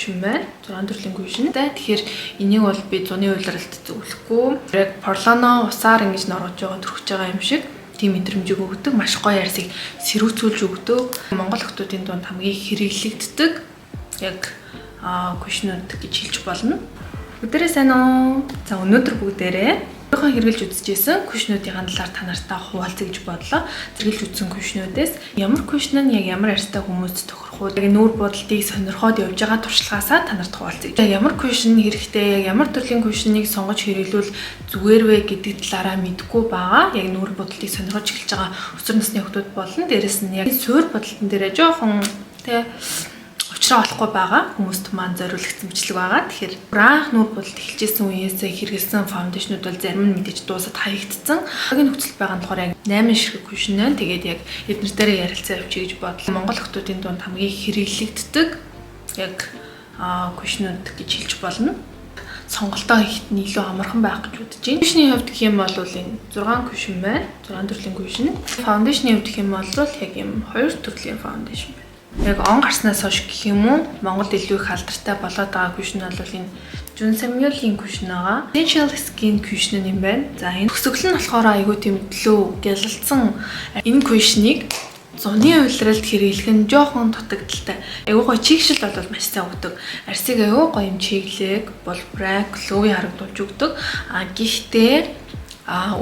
Cushion байна. 6 төрлийн cushion. Тэгэхээр энийг бол би зуны улиралд зөвлөхгүй. Яг поролоно усаар ингэж норгож байгаа, түрхэж байгаа юм шиг тийм мэдрэмжийг өгдөг. Маш гоё арьсыг сэрүүцүүлж өгдөг. Монгол охидын дунд хамгийн хэрэглэгддэг яг cushion ууд гэж хэлж болно. Бүгдээрээ сайн уу? За, өнөөдөр бүгдээрээ өөрийнхөө хэрэглэж үзчихсэн cushion уудын талаар та нартай хуваалцъя гэж бодлоо. Хэрэглэж үзсэн cushion уудаас ямар cushion нь яг ямар арьстай хүмүүст тохирох уу? Яг нүүр будалтыг сонирхоод явж байгаа туршлагаасаа та нарт хуваалцъя. Яг ямар cushion хэрэгтэй, яг ямар төрлийн cushion ыг сонгож хэрэглүүл зүгээр вэ гэдэг талаараа мэдэхгүй байгаа. Яг нүүр будалтыг сонирхож эхэлж байгаа өсвөр насны хүмүүс болон дээрэс нь яг суурь будалтан дээрээ жоохон тэ учраа олохгүй байгаа хүмүүст маань зориулагдсан бичлэг байгаа. Тэгэхээр анх нүүр будалт эхэлжсэн үеэсээ хэрэглэсэн foundation ууд бол зарим нь мэдээж дуусаад хаягдсан. Одоогийн нөхцөл байгаа нь болохоор яг 8 ширхэг cushion байна. Тэгээд яг эднэр дээрээ ярилцаа явчих гэж бодлоо. Монгол охидын дунд хамгийн хэрэглэгддэг яг cushion ууд гэж хэлж болно, сонголтоо хийхэд нь илүү амархан байх гэж бодож байна. Cushion ы хувьд гэх юм бол энэ 6 cushion байна. 6 төрлийн cushion. Foundation ы хувьд гэх юм бол яг юм хоёр төрлийн foundation байна. Яг он гарснаас хойш гэх юм уу, Монголд илүү их алдартай болоод байгаа cushion бол энэ Jun Samuel-ийн cushion байгаа. Essential Skin cushion юм байна. За, энэ төгсгөл нь болохоор айгүй тийм төлөө гялалцсан. Энэ cushion ыг зуны улиралд хэрэглэх нь жоохон дутагдалтай. Айгүй гоё чийгшил бол маш сайн өгдөг. Арьсыг айгүй гоё юм чиглэг, булбрай, glowy харагдуулж өгдөг. А гэхдээ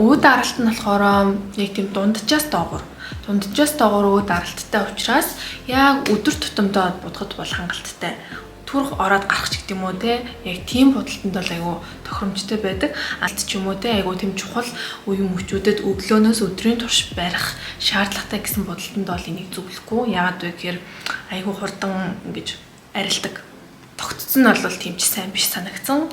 өө даралт нь болохоор яг тийм дунджаас доогуур өө даралттай учраас яг өдөр тутамдаа будахад бол хангалттай, түрх ороод гарах ч гэдэг юм уу те, яг тийм будалтанд бол айгүй тохиромжтой байдаг. Алт ч юм уу те, айгүй тийм чухал үе мөчүүдэд өглөөнөөс өдрийн турш барих шаардлагатай гэсэн будалтанд бол энийг зөвлөхгүй. Яагаад вэ гэхээр айгүй хурдан ингэж арилдаг. Тогтцсон нь бол тийм ч сайн биш санагдсан.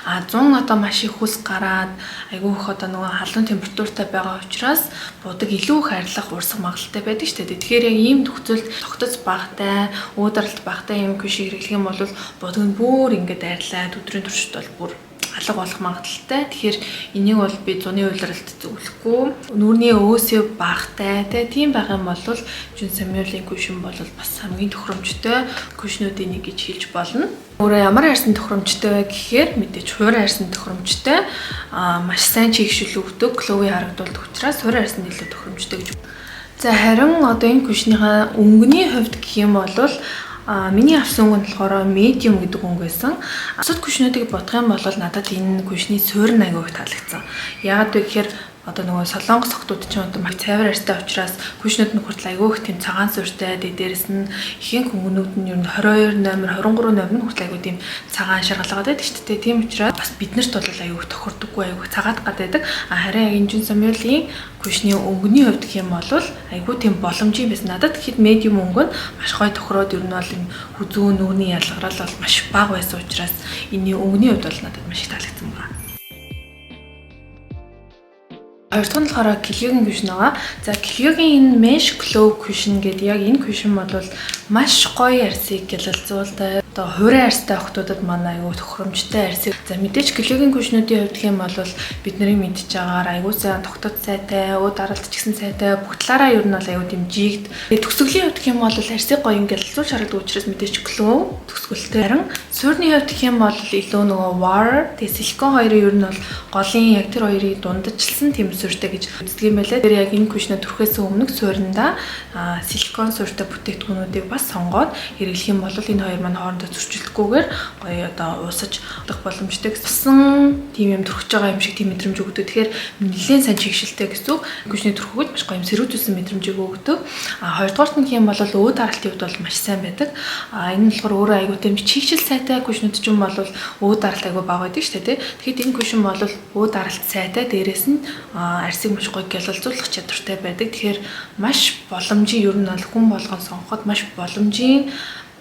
А 100 одоо маш их хөлс гараад, айгүй их одоо нөгөө халуун температуртай байгаа учраас будаг илүү их арилах, уурсах магадлалтай байдаг шүү дээ. Тэгэхээр яг ийм нөхцөлд тогтоц багтай, уударалт багтай юм cushion хэрэглэх юм бол будаг нь бүр ингээд арилаад, өдрийн туршид бол бүр алга болох магадлалтай. Тэгэхээр энийг бол би зуны улиралд зөвлөхгүй. Нүүрний өөсөө багтай те, тийм байх юм бол Jun Samuel-ийн cushion бол бас хамгийн тохиромжтой cushion уудын нэг гэж хэлж болно. Өөрөө ямар арьсан тохиромжтой вэ гэхээр мэдээж хуурай арьсан тохиромжтой, маш сайн чийгшил өгдөг, glowy харагдуулдаг учраас хуурай арьсанд илүү тохиромжтой гэж. За, харин одоо энэ cushion ныхаа өнгөний хувьд гэх юм бол миний авсан өнгө нь болохоор medium гэдэг өнгө байсан. Бусад cushion уудыг бодох юм бол надад энэ cushion ы суурь нь айгүй их таалагдсан. Яагаад вэ гэхээр одоо нөгөө солонгос охидууд ч одоо маш цайвар арьстай учраас cushion ууд нь хүртэл айгүй их тийм цагаан суурьтай. Тэгээ дээрэс нь ихэнх өнгөнүүд нь ер нь 22 номер, 23 номер нь хүртэл айгүй тийм цагаан шаргалгаад байдаг шүү дээ. Тийм учраас бас биднэрт бол айгүй их тохирдоггүй, айгүй цагаат гад байдаг. А харин яг энэ Jun Samuel-ийн cushion ы өнгөний хувьд гэх юм бол айгүй тийм боломжийн байсан. Надад гэхэд medium өнгө нь маш гоё тохироод, ер нь бол энэ хүзүү, нүүрний ялгарал бол маш бага байсан учраас энэний өнгөний хувьд бол надад маш их таалагдсан байна. Хоёр дахь нь болохоор Clio-гийн cushion байгаа. За, Clio-гийн энэ Mesh Glow Cushion гэдэг яг энэ cushion бол маш гоё арьсыг гялалзуулдаг. Одоо хуурай арьстай охидуудад манай айгүй тохиромжтой арьсыг. За, мэдээж Clio-гийн cushion уудын хувьд гэх юм бол бидний мэдж байгаагаар айгүй сайн тогтоц сайтай, өө даралт ч гэсэн сайтай, бүх талаараа ер нь бол айгүй тийм жигд. Тэгээ төгсгөлийн хувьд гэх юм бол арьсыг гоё гялалзуулж харагддаг учраас мэдээж glow төгсгөлтэй. Харин суурны хувьд гэх юм бол илүү нөгөө water, тэгээ силикон хоёрын ер нь бол голын яг тэр хоёрыг дундажлсан тийм суурьтай гэж үздэг юм байлаа. Тэр яг энэ cushion аа түрхээс өмнөх суурьндаа силикон суурьтай бүтээгдэхүүнүүдийг бас сонгоод хэрэглэх юм бол энэ хоёр маань хоорондоо зөрчилдөхгүйгээр гоё одоо уусаж удах боломжтой гэсэн, тийм юм түрхэж байгаа юм шиг тийм мэдрэмж өгдөг. Тэгэхээр нэлээд сайн чийгшилтэй гэсэн үг. Cushion ы түрхэгд маш гоё юм сэрүүцүүлсэн мэдрэмжийг өгдөг. А хоёрдугаарт нь гэх юм бол өө даралтын хувьд бол маш сайн байдаг. А энэ нь болохоор өөрөө айгүй тийм чийгшил сайтай cushion ууд ч юм бол өө даралт айгүй бага байдаг шүү дээ, тий. Тэгэхэд энэ cushion бол өө даралт сайтай, дээрээс нь арьсыг маш гоё гялалзуулах чадвартай байдаг. Тэгэхээр маш боломжийн, ер нь бол хүн болгон сонгоход маш боломжийн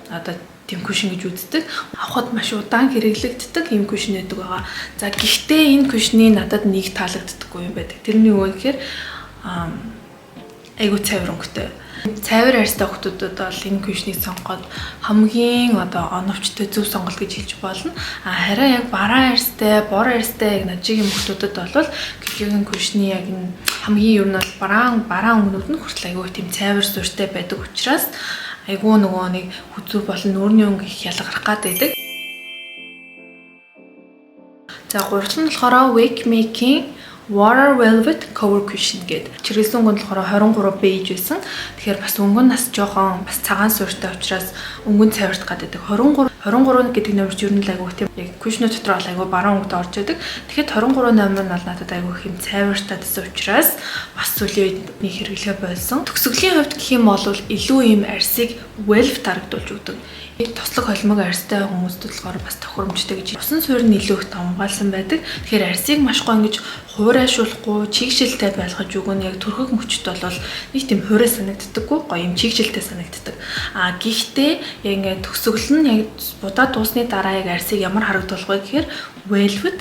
одоо тийм cushion гэж үздэг. Авахад маш удаан хэрэглэгддэг ийм cushion байдаг байгаа. За, гэхдээ энэ cushion ы надад нэг таалагддаггүй юм байдаг. Тэрний юу вэ гэхээр айгүй цайвар өнгөтэй. Цайвар арьстай охидуудад бол энэ cushion ыг сонгоход хамгийн одоо оновчтой, зөв сонголт гэж хэлж болно. А харин яг бараан арьстай, бор арьстай яг над шиг юм охидуудад бол Clio-гийн cushion ы яг энэ хамгийн ер нь бол бараан бараан өнгөнүүд нь хүртэл айгүй тийм цайвар суурьтай байдаг учраас Айгүй нөгөө нэг хүзүү болон нүүрний өнгө их ялгарах гад байдаг. За, гурав нь болохоор Wakemake-ийн Water Velvet Cover Cushion гэдэг. Чиргэлсэн өнгө нь болохоор 23 beige байсан. Тэгэхээр бас өнгө нь бас жоохон бас цагаан суурьтай учраас өнгө нь цайвартах гэдэг. 23 23 гэдэг номер ч ер нь л айгүй тийм яг cushion дотор бол айгүй баруун өнгөтэй орж идэг. Тэгэхээр 23 номер нь бол надад айгүй их юм цайвартаад байсан учраас бас сүүлийн үед нэг хэрэглэхээ болсон. Төгсгөлийн хувьд гэх юм бол илүү ийм арьсыг velvet харагдуулж өгдөг. Тослог холимог арьстай хүмүүст болохоор бас тохиромжтой гэж. Усан суурь нь илүү их давамгайлсан байдаг. Тэгэхээр арьсыг маш гоё ингэж хуурайшуулахгүй чигшилтэй байлгаж өгнө. Яг түрхэг мөчт бол нэг тийм хуурай санагддаггүй, гоё юм чигшилтэй санагддаг. А гэхдээ яг ингээд төгсгөл нь яг будаа дуусны дараа яг арьсыг ямар харагдуулах вэ гэхээр velvet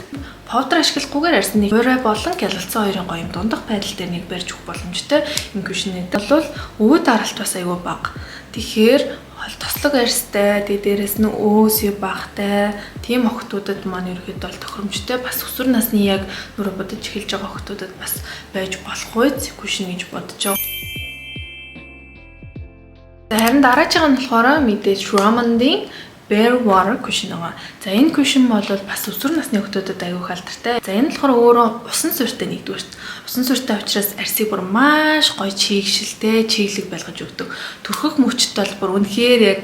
powder ашиглахгүйгээр арьсны хуурай болон гялалцсан хоёрын гоё юм дундах байдал дээр нэг барьж өгөх боломжтой юм cushion ээд бол өвөө даралт бас айгүй бага. Тэгэхээр тослог арьстай, тэгээ дээрэс нь өөс багтай тийм охтуудад маань ерөөхдөө бол тохиромжтой. Бас өсвөр насны яг нүрэ будаж эхэлж байгаа охтуудад бас байж болох үз cushion гэж бодож байгаа. Харин дараагийн нь болохоор мэдээж Romand-ийн Bare Water cushion байгаа. За, энэ cushion бол бас өсвөр насны охтуудад аягүй их алдартай. За, энэ болохоор өөрөө усан суурьтай нэгдүгээрт. Усан суурьтай учраас арьсыг бүр маш гоё чийгшилтэй, чиглэг байлгаж өгдөг. Түрхэх мөчт бол бүр үнэхээр яг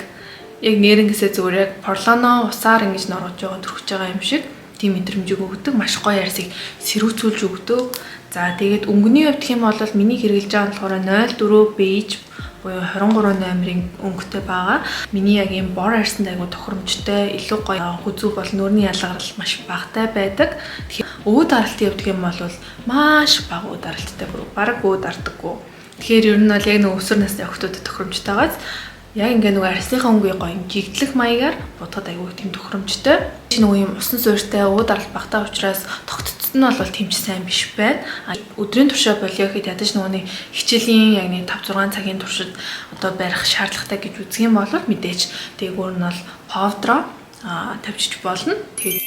нэрнгэсээ зүгээр яг поролоно усаар ингэж норгож байгаа, түрхэж байгаа юм шиг тийм мэдрэмжийг өгдөг. Маш гоё арьсыг сэрүүцүүлж өгдөг. За, тэгээд өнгөний хувьд гэх юм бол миний хэрэглэж байгаа нь болохоор 04 beige буюу 23 номерын өнгөтэй байгаа. Миний яг ийм бор арьсанд айгу тохиромжтой, илүү гоё хүзүү бол нүрийн ялгарл маш багатай байдаг. Тэгэхээр өвөө даралтын хувьд гэх юм бол маш бага өвөө даралттай, бүр бараг өвөө дардаггүй. Тэгэхээр ер нь бол яг нэг өсвөр насны охтуудад тохиромжтойгоос яг ингээ нөгөө арьсныхаа өнгийг гоё жигдлэх маягаар будахад айгүй тийм тохиромжтой. Чи нөгөө юм усан суурьтай, өвөө даралт багатай учраас тогтцсон нь бол тийм ч сайн биш байна. Өдрийн туршаа болио гэхэд ядаж нөгөө нэг хичээлийн яг нэг 5 6 цагийн туршид одоо барих шаардлагатай гэж үзэх юм бол мэдээж дээгүүр нь бол powder оо тавьчих болно. Тэгээд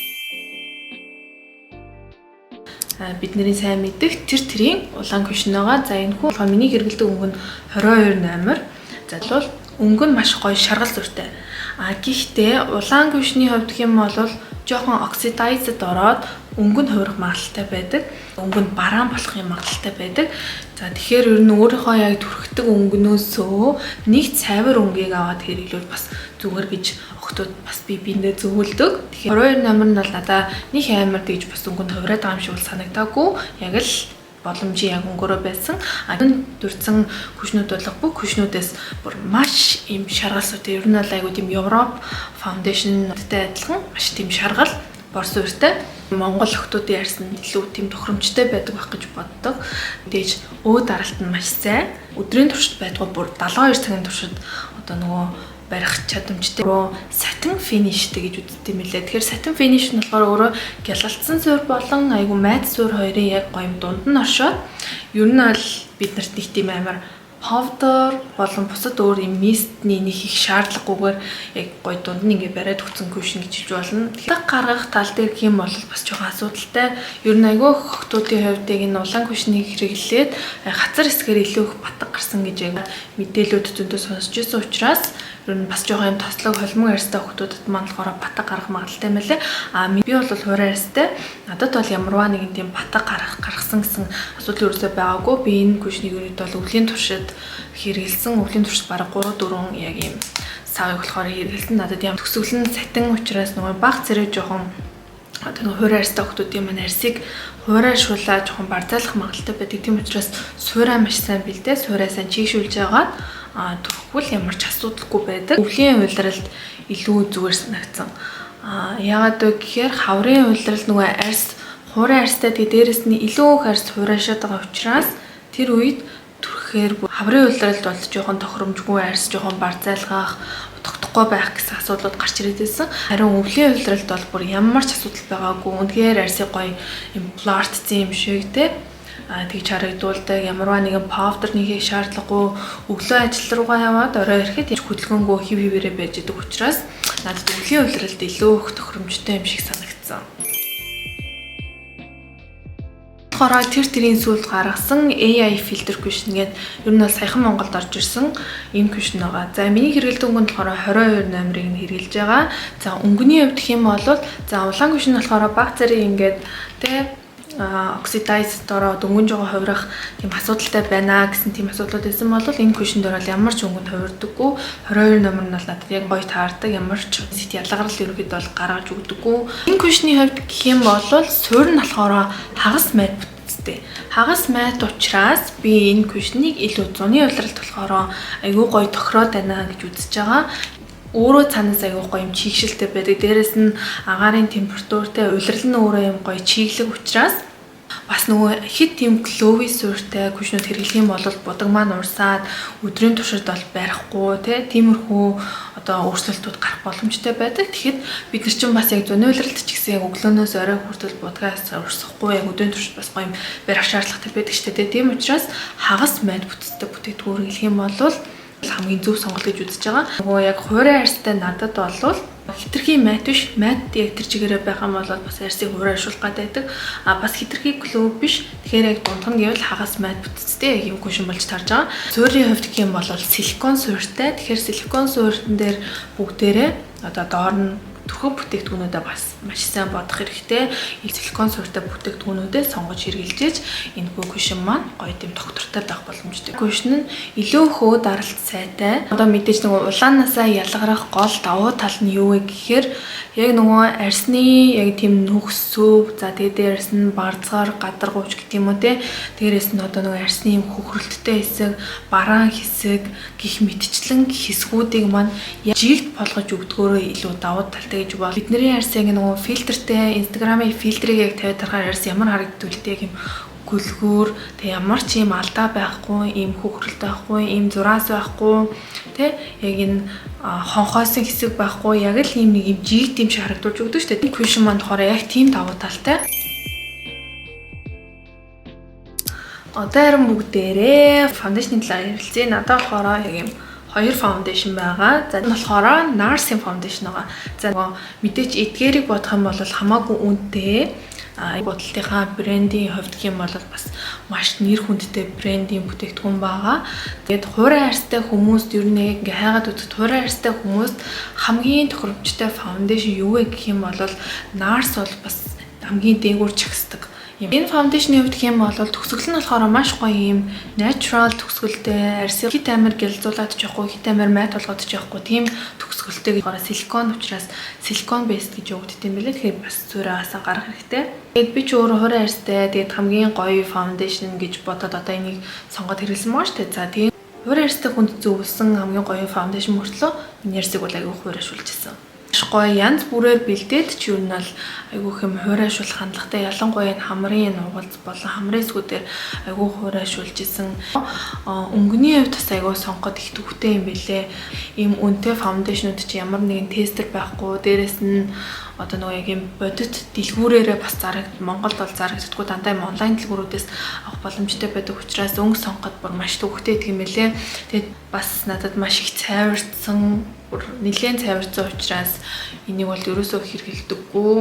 бидний сайн мэдэх тэр тэрийн улаан cushion байгаа. За, энэ хүү миний хэрэглэдэг өнгө нь 22 номер. За, бол өнгө нь маш гоё шаргал зуртай. А гэхдээ улаан cushion ы хувьд гэх юм бол жоохон oxidized ороод өнгө нь хувирах магадлалтай байдаг. Өнгө нь бараан болох юм магадлалтай байдаг. За, тэгэхээр ер нь өөрийнхөө яг түрхдэг өнгөнөөсөө нэг цайвар өнгийг аваад хэрэглүүл бас зүгээр гэж охтууд бас би биендээ зөвлөдөг. Тэгэхээр 22 номер нь бол надаа нэг амар тэгж бас өнгө нь хувираад байгаа юм шиг бол санагдаагүй. Яг л боломжийн яг өнгөрөө байсан. А энэ дурдсан cushion үүд болох бүх cushion үүдээс бүр маш им шаргал суурьтай. Ер нь бол айгуу тийм Европ foundation тай адилхан маш тийм шаргал бор суурьтай. Монгол охтуудын арьсанд илүү тийм тохиромжтой байдаг байх гэж боддог. Мэдээж өө даралт нь маш сайн. Өдрийн туршид байдгүй, бүр 72 цагийн туршид одоо нөгөө барих чадамжтай. Өөрөө satin finish тэй гэж үздэг юм лээ. Тэгэхээр satin finish нь болохоор өөрөө гялалцсан суурь болон айгу matte суурь хоёрын яг гоё юм дунд нь оршоод ер нь бол бид нарт нэг тийм амар powder болон бусад өөр юм mist ний нэг их шаардлагагүйгээр яг гоё дунд нь ингээ бариад өгсөн cushion гэж хэлж болно. Тэгэхээр гаргах тал дээр гэх юм бол бас жоохон асуудалтай. Ер нь айгүй охтуудын хувьд яг энэ улаан cushion ыг хэрэглээд хацар хэсгээр илүү их батга гарсан гэж яг мэдээлүүд зөндөө сонсч ирсэн учраас ер нь бас жоохон юм тослог холимог арьстай охтуудад маань болохоор батга гарах магадлалтай юм байлээ. А би бол хуурай арьстай. Надад бол ямарваа нэгэн тийм батга гаргасан гэсэн асуудал ерөөсөө байгаагүй. Би энэ cushion ыг ерөөдөө бол өвлийн туршид хэрэгэлсэн. Өвлийн туршид бараг 3 4 яг ийм савыг болохоор хэрэгэлсэн. Надад юм төгсгөл нь satin учраас нөгөө баг зэрэг жоохон одоо нөгөө хуурай арьстай охтуудын маань арьсыг хуурайшуулаа жоохон барзайлах магадлалтай байдаг. Тийм учраас суурай маш сайн бэлдээ, суурай сайн чийгшүүлж байгаад түрхвэл ямар ч асуудалгүй байдаг. Өвлийн улиралд илүү зүгээр санагдсан. Яагаад вэ гэхээр хаврын улирал нөгөө арьс хуурай арьстай, тэгээ дээрэс нь илүү их арьс хуурайшаад байгаа учраас тэр үед түрхэхээр хаврын улиралд бол жоохон тохиромжгүй, арьс жоохон барзайлгах, тогтохгүй байх гэсэн асуудлууд гарч ирээд байсан. Харин өвлийн улиралд бол бүр ямар ч асуудал байгаагүй. Үнэхээр арьсыг гоё юм blur тсан юм шиг те тэгж харагдуулдаг. Ямарваа нэгэн powder нэхийг шаардлагагүй, өглөө ажил руугаа яваад орой ирэхэд хөдөлгөөнгөө хив хивээрээ байж идэг учраас надад өвлийн улиралд илүү их тохиромжтой юм шиг санагдсан. болохоор тэр тэрийн сүүлд гаргасан AI filter cushion гэдэг ер нь бол саяхан Монголд орж ирсэн ийм cushion байгаа. За, миний хэрэглэдэг өнгө нь болохоор 22 номерыг нь хэрэглэж байгаа. За, өнгөний хувьд гэх юм бол, за, улаан cushion болохоор баг зэрэг ингээд тэ oxidize ороод өнгөн жоо хувирах тийм асуудалтай байна гэсэн тийм асуудлууд байсан бол энэ cushion дээр бол ямар ч өнгөнд хувирдаггүй. 22 номер нь бол надад яг гоё таардаг. Ямар ч сэт ялгарл ерөнхийдөө бол гаргаж өгдөггүй. Энэ cushion-ы хувьд гэх юм бол суурь нь болохоор хагас matte бүтцтэй. Хагас matte учраас би энэ cushion-ыг илүү зуны улиралд болохоор айгүй гоё тохироод байна гэж үзэж байгаа. Өөрөө цаанаас айгүй гоё юм чийгшилтэй байдаг. Дээрэс нь агаарын температуртай, улирал нь өөрөө юм гоё чиглэг учраас бас нөгөө хит тийм glowy суурьтай cushion үүд хэрэглэх юм бол будаг маань урсаад өдрийн туршид бол барихгүй тий, тиймэрхүү одоо өөрчлөлтүүд гарах боломжтой байдаг. Тэгэхэд бид нар чинь бас яг зуны улиралд ч гэсэн яг өглөөнөөс орой хүртэл будгаас урсахгүй, яг өдрийн туршид бас гоё юм барих шаардлагатай байдаг шүү дээ. Тийм учраас хагас matte бүтцтэй бүтээгдэхүүн хэрэглэх юм бол хамгийн зөв сонголт гэж үзэж байгаа. Нөгөө яг хуурай арьстай надад бол хэтэрхий matte биш, matte яг тэр чигээрээ байх юм бол бас арьсыг хуурайшуулах байдаг. А бас хэтэрхий glow биш. Тэгэхээр яг дундх нь гэвэл хагас matte бүтцтэй яг юм cushion болж тарж байгаа. Суурийн хувьд гэх юм бол силикон суурьтай. Тэгэхээр силикон суурьтан дээр бүгдээрээ одоо доор нь түрхэг бүтээгдэхүүнүүдээ бас маш сайн бодох хэрэгтэй. Силикон суурьтай бүтээгдэхүүнүүдээ сонгож хэрэглэж энэ cushion маань гоё тийм тогтвортой байх боломжтой. Cushion нь илүү хөө даралт сайтай. Одоо мэдээж нөгөө улаанаасаа ялгарах гол давуу тал нь юу вэ гэхээр яг нөгөө арьсны яг тийм нөхсөв, за, тэгээ дээрэс нь барзгаар гадаргууч гэх юм уу те. Дээрэс нь одоо нөгөө арьсны юм хөхрөлттэй хэсэг, бараан хэсэг гих мэтчлэн хэсгүүдийг маань жигд болгож өгдгөөрөө илүү давуу талтай гэж бол. Бидний арьс яг нөгөө фильтртэй, Instagram-ын фильтрийг яг тавиад харахаар арьс ямар харагддаг вэ, яг юм гөлгөөр тэг ямар ч юм алдаа байхгүй, ийм хөхрөлт байхгүй, ийм зураас байхгүй тэ, яг энэ хонхоосон хэсэг байхгүй, яг л ийм нэг юм жигд юм шиг харагдуулж өгдөг шүү дээ. Cushion маань болохоор яг тийм давуу талтай. Одоо харин бүгдээрээ foundation-ы талаар ярилцъя. Надад болохоор яг юм хоёр foundation байгаа. За, энэ болохоор NARS-ын foundation байгаа. За, нөгөө мэдээч эдгээрийг бодох юм бол хамаагүй үнэтэй бодолтынхаа брендийн хувьд гэх юм бол бас маш нэр хүндтэй брендийн бүтээгдэхүүн байгаа. Тэгээд хуурай арьстай хүмүүст ер нь яг ингээ хайгаад үзэхэд хуурай арьстай хүмүүст хамгийн тохиромжтой foundation юу вэ гэх юм бол NARS бол бас хамгийн дээгүүр чагсдаг юм. Энэ foundation-ы хувьд гэх юм бол төгсгөл нь болохоор маш гоё юм natural төгсгөлтэй, арьсыг хит амар гялзуулаад ч явахгүй, хит амар matte болгоод ч явахгүй тийм төгсгөлтэй. Болохоор силикон учраас silicone based гэж явагддаг юм билээ. Тэгэхээр бас суурьаасаа гарах хэрэгтэй. Тэгээд би ч өөрөө хуурай арьстай, тэгээд хамгийн гоё foundation гэж бодоод одоо энийг сонгоод хэрэглэсэн байгаа шүү дээ. За, тэгээд хуурай арьстай хүнд зөвлөсөн хамгийн гоё foundation мөртлөө миний арьсыг бол айгүй хуурайшуулж ирсэн, маш гоё янз бүрээр бэлдээд ч юу нь бол айгүйх юм хуурайшуулах хандлагатай, ялангуяа энэ хамрын нугалз болон хамрын хэсгүүдээр айгүй хуурайшуулж исэн. Өнгөний хувьд бас айгүй сонгоход их төвхтэй юм бэлээ. Ийм үнэтэй foundation ууд чи ямар нэгэн tester байхгүй. Дээрэс нь одоо нөгөө яг юм бодит дэлгүүрээрээ бас зарагд Монголд бол зарагддаггүй, дандаа юм онлайн дэлгүүрүүдээс авах боломжтой байдаг учраас өнгө сонгоход бүр маш төвөгтэй гэдэг юм бэлээ. Тэгээд бас надад маш их цайвартсан, бүр нэлээд цайварсан учраас энийг бол ерөөсөө хэрэглэдэггүй.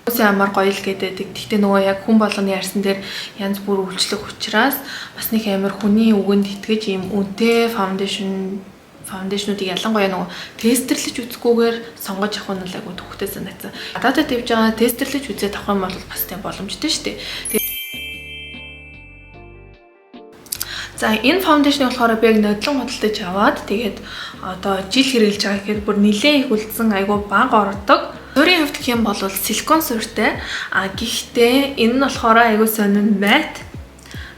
Хүмүүсийн амар гоё л гэдэг. Гэхдээ нөгөө яг хүн болгоны арьсан дээр янз бүр үйлчлэх учраас бас нэг амар хүний үгэнд итгэж ийм үнэтэй foundation-уудыг ялангуяа нөгөө тестерлэж үзэхгүйгээр сонгож авах нь л айгүй төвхтэй санагдсан. Гадаадад явж байгаа тестерлэж үзээд авах юм бол бас тийм боломжтой шүү дээ. За, энэ foundation-ыг болохоор би яг нодлон худалдаж аваад тэгээд одоо жил хэрэглэж байгаа гэхээр бүр нилээн их үлдсэн, айгүй бага ордог. Суурийн хувьд гэх юм бол силикон суурьтай. А гэхдээ энэ нь болохоор айгүй сонин matte.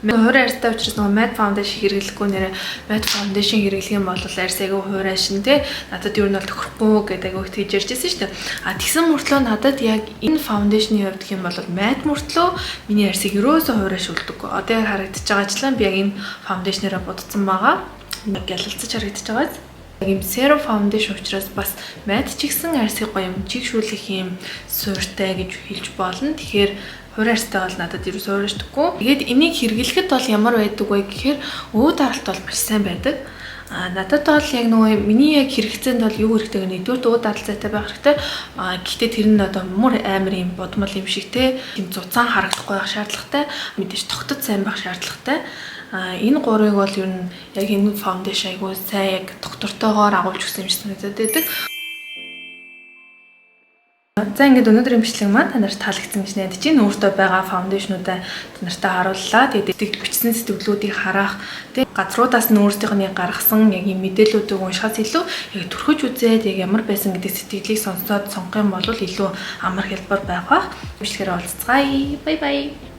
Хуурай арьстай учраас нөгөө matte foundation хэрэглэхгүй, нэрэ matte foundation хэрэглэх юм бол арьс айгүй хуурайшин те, надад юу нь бол тохирохгүй гэдэг айгүй тэгж ярьжсэн шүү дээ. А тэгсэн мөртлөө надад яг энэ foundation-ы хувьд гэх юм бол matte мөртлөө миний арьсыг ерөөсөө хуурайшуулдаггүй. Одоо яг харагдаж байгаачлан би яг энэ foundation-аараа будсан байгаа. Гялалцаж харагдаж байгаа. Яг юм serum foundation учраас бас matte ч гэсэн арьсыг гоё юм чигшүүлэх юм суурьтай гэж хэлж болно. Тэгэхээр хуурай арьстай бол надад ерөөсөө хуурайшдаггүй. Тэгээд энийг хэрэглэхэд бол ямар байдаг вэ гэхээр өө даралт бол маш сайн байдаг. Надад бол яг нөгөө миний яг хэрэгцээнд бол юу хэрэгтэй гэх, нэгдүгээр үүд даралцаатай байх хэрэгтэй. Гэхдээ тэр нь одоо мөр амар юм будмал юм шиг те, тийм зуцаан харагдахгүй байх шаардлагатай. Мэдээж тогтод сайн байх шаардлагатай. Энэ гурвыг бол ер нь яг энэ foundation айгуу сайн яг тогтвортойгоор агуулж өгсөн юм шиг санагдаад байдаг. За, ингээд өнөөдрийн бичлэг маань та нарт таалагдсан гэж найдаж байна. Өөртөө байгаа foundation уудаа та нартай харууллаа. Тэгээд бичсэн сэтгэгдлүүдийг харах, тэг газруудаас нь өөрсдийнх нь гаргасан яг юм мэдээллүүдийг уншихаас илүү яг түрхэж үзээд яг ямар байсан гэдэг сэтгэгдлийг сонсоод сонгох юм бол илүү амар хялбар байх бах. Бичлэгээр уулзацгаая. Bye bye.